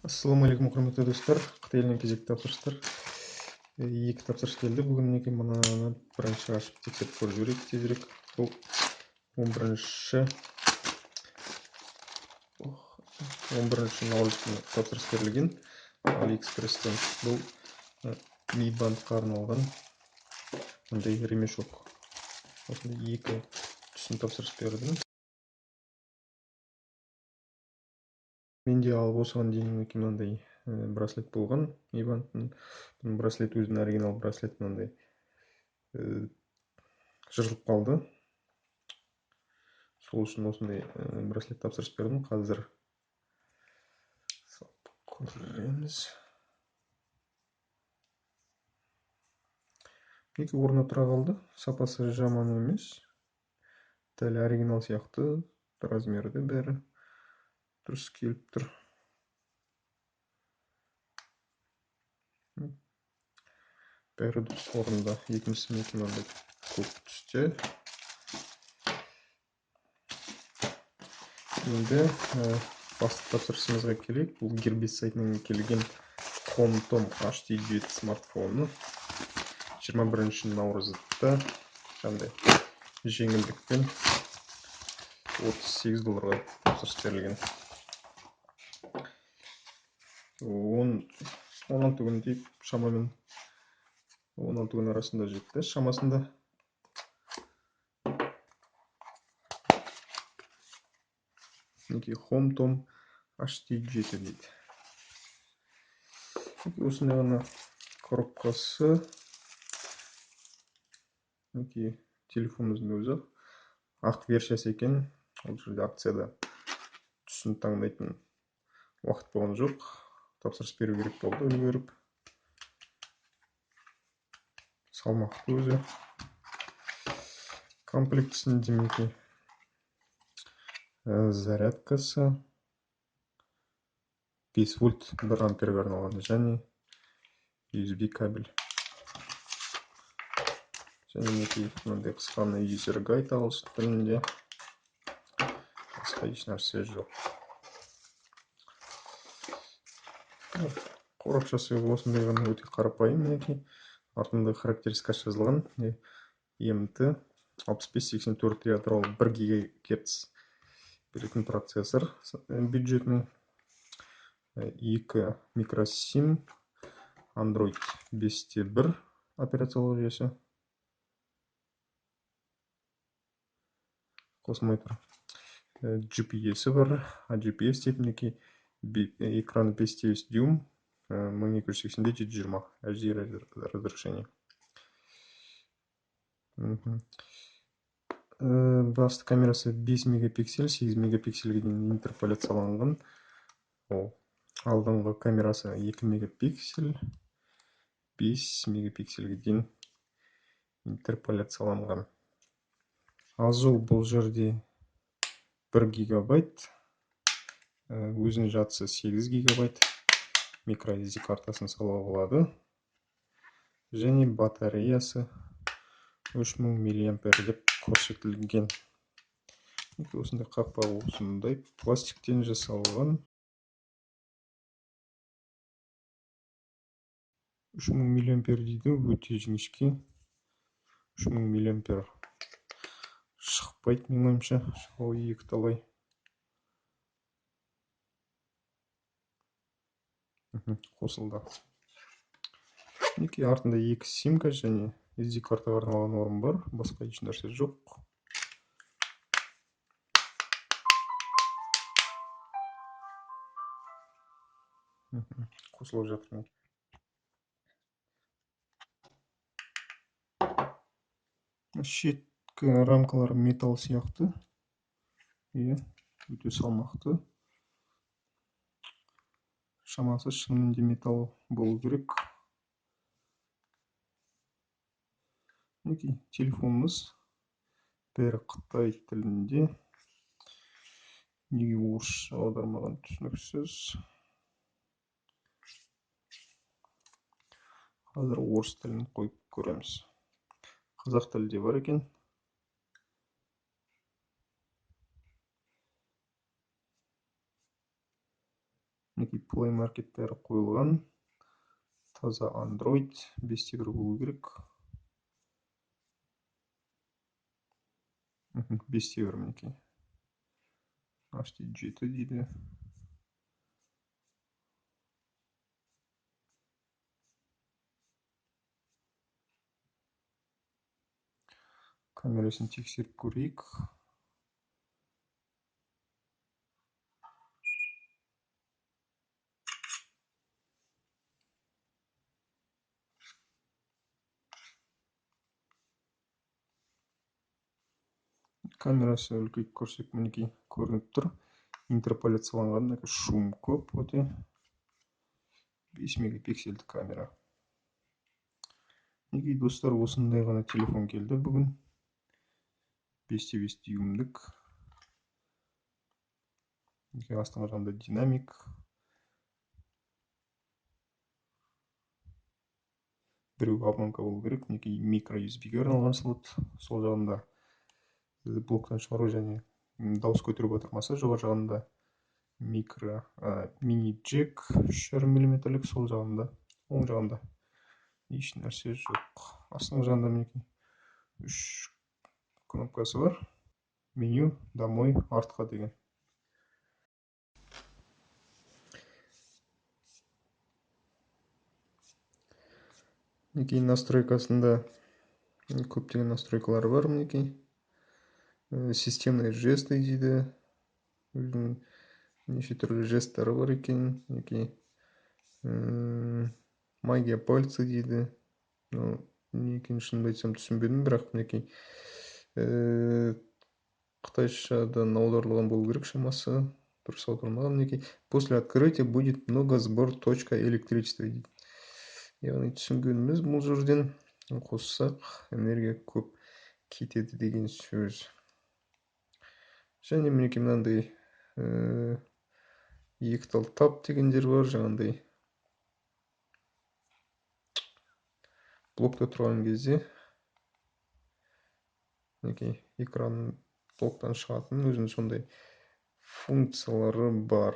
Ассалаумағалейкум, құрметті достар. Қытай елінен кезекті тапсырыстар. Екі тапсырыс келді. Бүгін мінекей мынаны бірінші ашып тексеріп көріп жіберейік тезірек. Бұл 11 наурыз күні тапсырыс берілген Алиэкспресстен. Бұл Mi Band-қа арналған мындай ремешок. Осындай екі түсін тапсырыс бердім. Менде алып осыған дейін мінекей мынандай браслет болған Mi Band-тың. Бұның браслет өзінің оригинал браслет мынандай жыртылып қалды. Сол үшін осындай браслет тапсырыс бердім. Қазір салып көреміз. Мінекей орнына тұра қалды. Сапасы жаман емес. Дәл оригинал сияқты размері де бәрі дұрыс келіп тұр. Бәрі дұрыс орында. Екіншісі мінекей мынандай көк түсте. Енді басты тапсырысымызға келейік. Бұл Gearbest сайтынан келген Homtom HT7 смартфоны. 21 наурызда қандай жеңілдікпен 38 долларға тапсырыс берілген. 16 күндей шамамен 16 күн арасында жетті шамасында. Мінекей Homtom HT7 дейді. Мінекей осындай ғана коробкасы. Мінекей телефонымыздың өзі ақ версиясы екен. Ол жерде акцияда түсін таңдайтын уақыт болған жоқ. Тапсырыс беру керек болды үлгеріп. Салмақты өзі. Комплектісінде мінекей зарядкасы 5 вольт 1 амперге арналған және USB кабель. Және мінекей мынандай қысқа user guide ағылшын тілінде. Басқа еш нәрсе жоқ. Қорапшасы осындай ғана өте қарапайым мінекей. Артында характеристикасы жазылған. МТ 6584 ядролы 1 гигагерц беретін процессор бюджетный. 2 микросим, Android 5.1 операциялық жүйесі. Қосылмай тұр. GPS-і бар. GPS деп мінекей экраны 5,9 дюйм, 1280 720 HD разрешение. Басты камерасы 5 мегапиксель, 8 мегапиксельге дейін интерполяцияланған. Ол алдыңғы камерасы 2 мегапиксель, 5 мегапиксельге дейін интерполяцияланған. Азу бұл жерде 1 гигабайт, өзінің жадысы 8 гигабайт, micro SD картасын салуға болады. Және батареясы 3000 миллиампер деп көрсетілген. Осындай қақпағы осындай пластиктен жасалған. 3000 миллиампер дейді, өте жіңішке. 3000 миллиампер шықпайды менің ойымша, ол екі талай. Қосылды. Мінекей артында 2 симка және SD картаға арналған орын бар, басқа еш нәрсе жоқ. Қосылып жатыр. Шеткі рамкалары металл сияқты. Иә, өте салмақты. Шамасы шынымен де металл болу керек. Мінекей телефонымыз бәрі қытай тілінде. Неге орысша аудармаған түсініксіз. Қазір орыс тілін қойып көреміз. Қазақ тілі де бар екен. Мінекей Play Market бәрі қойылған. Таза Android 5.1 болу керек. 5.1 мінекей. HD 7 дейді. Камерасын тексеріп көрейік. Камерасы үлкейіп көрсек, мінекей көрініп тұр. Интерполяцияланған, мінекей шум көп өте. 5 мегапиксельді камера. Мінекей достар, осындай ғана телефон келді бүгін. 5,5 дюймдік. Мінекей астыңғы жағында динамик. Біреу обманка болу керек. Мінекей микро USB-ге арналған слот. Сол жағында блоктан шығару және дауыс көтеру батырмасы, жоғары жағында микро мини джек 3,5 миллиметрлік, сол жағында, оң жағында еш нәрсе жоқ. Астыңғы жағында мінекей 3 кнопкасы бар. Меню, домой, артқа деген. Мінекей настройкасында көптеген настройкалар бар. Мінекей системные жесты дейді. Өзінің неше түрлі жесттері бар екен. Мінекей магия пальцы дейді. Не екенін шынымды айтсам түсінбедім, бірақ мінекей қытайшадан аударылған болу керек шамасы. Дұрыс аударылмаған. Мінекей после открытия будет много сбор точка электричества дейді. Яғни түсінгеніміз бұл жерден қоссақ энергия көп кетеді деген сөз. Және мінекей мынандай екі тал тап дегендер бар. Жаңағындай блокта тұрған кезде мінекей экран блоктан шығатын өзінің сондай функциялары бар.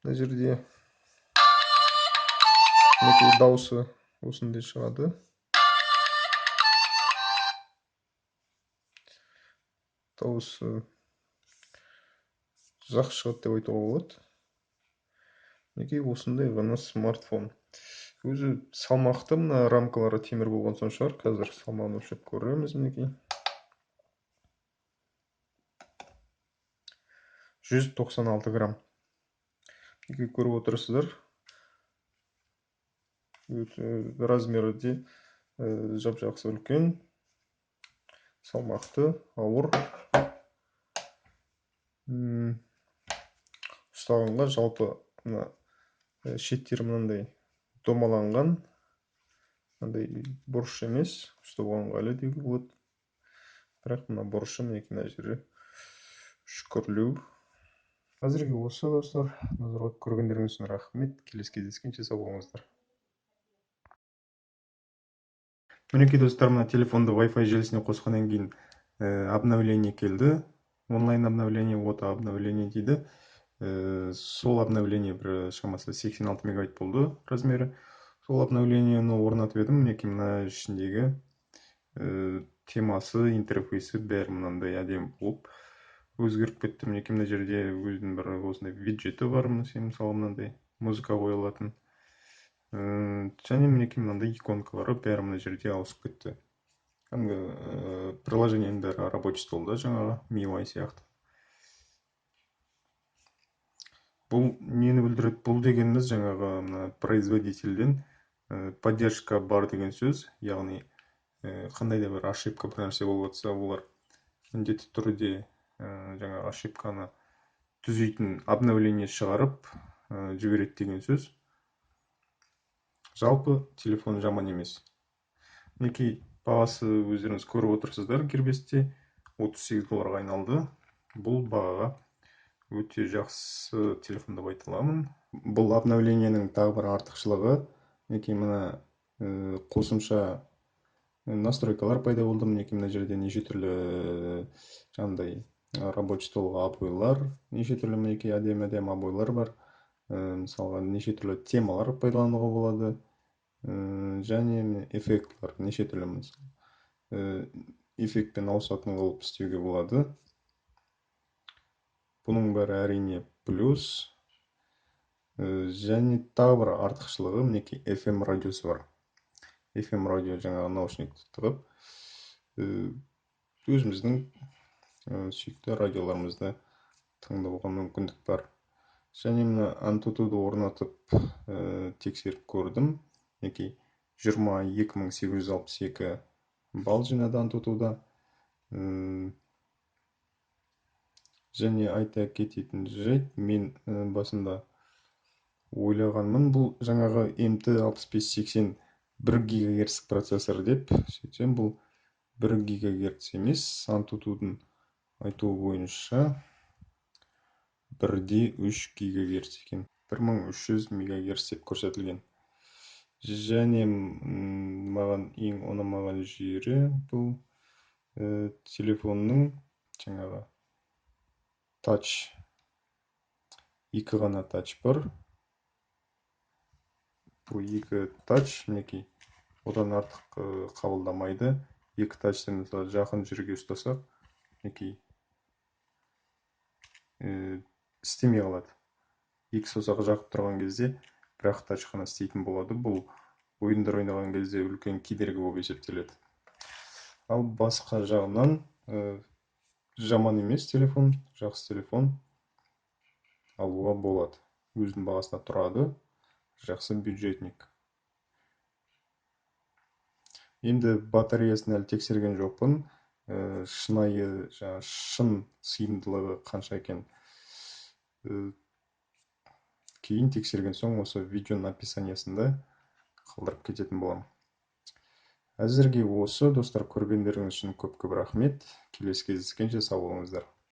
Мына жерде мінекей дауысы осындай шығады. Дауысы жақсы шығады деп айтуға болады. Мінекей осындай ғана смартфон. Өзі салмақты, мына рамкалары темір болған соң шығар. Қазір салмағын өлшеп көреміз. Мінекей 196 грамм. Мінекей көріп отырсыздар. Өте размері де жап-жақсы үлкен, салмақты, ауыр. Ұстағанға жалпы мына шеттері мынандай домаланған, мынандай бұрыш емес, ұстауға ыңғайлы деуге болады. Бірақ мына бұрышы мінекей мына жері үшкірлеу. Әзірге осы достар, назар қойып көргендеріңіз үшін рахмет. Келесі кездескенше сау болыңыздар. Мінекей достар, мына телефонды Wi-Fi желісіне қосқаннан кейін обновление келді. Онлайн обновление, ОТА обновление дейді. Сол обновление бір шамасы 86 мегабайт болды размері. Сол обновлениені орнатып едім. Мінекей мына ішіндегі темасы, интерфейсі бәрі мынандай әдемі болып өзгеріп кетті. Мінекей мына жерде өзінің бір осындай виджеті бар, мысалы мынандай музыка қойылатын. Және мінекей мынандай иконкалары бәрі мына жерде ауысып кетті. Кәдімгі приложениенің бәрі рабочий столда, жаңағы MIUI сияқты. Бұл нені білдіреді? Бұл дегеніміз жаңағы мына производительден поддержка бар деген сөз. Яғни қандай да бір ошибка бір нәрсе болып жатса, олар міндетті түрде жаңағы ошибканы түзейтін обновление шығарып жібереді деген сөз. Жалпы телефон жаман емес. Мінекей бағасы өздеріңіз көріп отырсыздар, Gearbest-те 38 долларға айналды. Бұл бағаға өте жақсы телефон деп айта аламын. Бұл обновлениенің тағы бір артықшылығы, мінекей мына қосымша настройкалар пайда болды. Мінекей мына жерде неше түрлі жаңағындай рабочий столға обойлар, неше түрлі мінекей әдемі-әдемі обойлар бар. Мысалға, неше түрлі темалар пайдалануға болады. Және эффектлер неше түрлі, мысалы, эффектпен ауысатын қылып істеуге болады. Бұның бәрі, әрине, плюс. Және тағы бір артықшылығы, мінекей, FM радиосы бар. FM радио, жаңағы наушникті тығып, өзіміздің сүйікті радиоларымызды тыңдауға мүмкіндік бар. Және мына Antutu'ды орнатып, тексеріп көрдім. Мінекей, 22 862 балл жинады Antutu'да. Және айта кететін жайт, мен басында ойлағанмын, бұл жаңағы MT 6580 1 гигагерц процессор деп. Сөйтсем, бұл 1 гигагерц емес, Antutu'дың айтуы бойынша 1,3 гигагерц екен, 1300 мегагерц деп көрсетілген. Және маған ең ұнамаған жері, бұл телефонның жаңағы тач, екі ғана тач бар. Бұл екі тач, мінекей, одан артық қабылдамайды. Екі тачты, мысалы, жақын жерге ұстасақ, мінекей, істемей қалады. Екі саусағы жағып тұрған кезде бір ақ тач қана істейтін болады. Бұл ойындар ойнаған кезде үлкен кедергі болып есептеледі. Ал басқа жағынан жаман емес телефон, жақсы телефон, алуға болады, өзінің бағасына тұрады, жақсы бюджетник. Енді батареясын әлі тексерген жоқпын, шынайы, жаңағы шын сыйымдылығы қанша екен, кейін тексерген соң осы видеоның описаниясында қалдырып кететін боламын. Әзірге осы, достар. Көргендеріңіз үшін көп көп рахмет. Келесі кездескенше сау болыңыздар.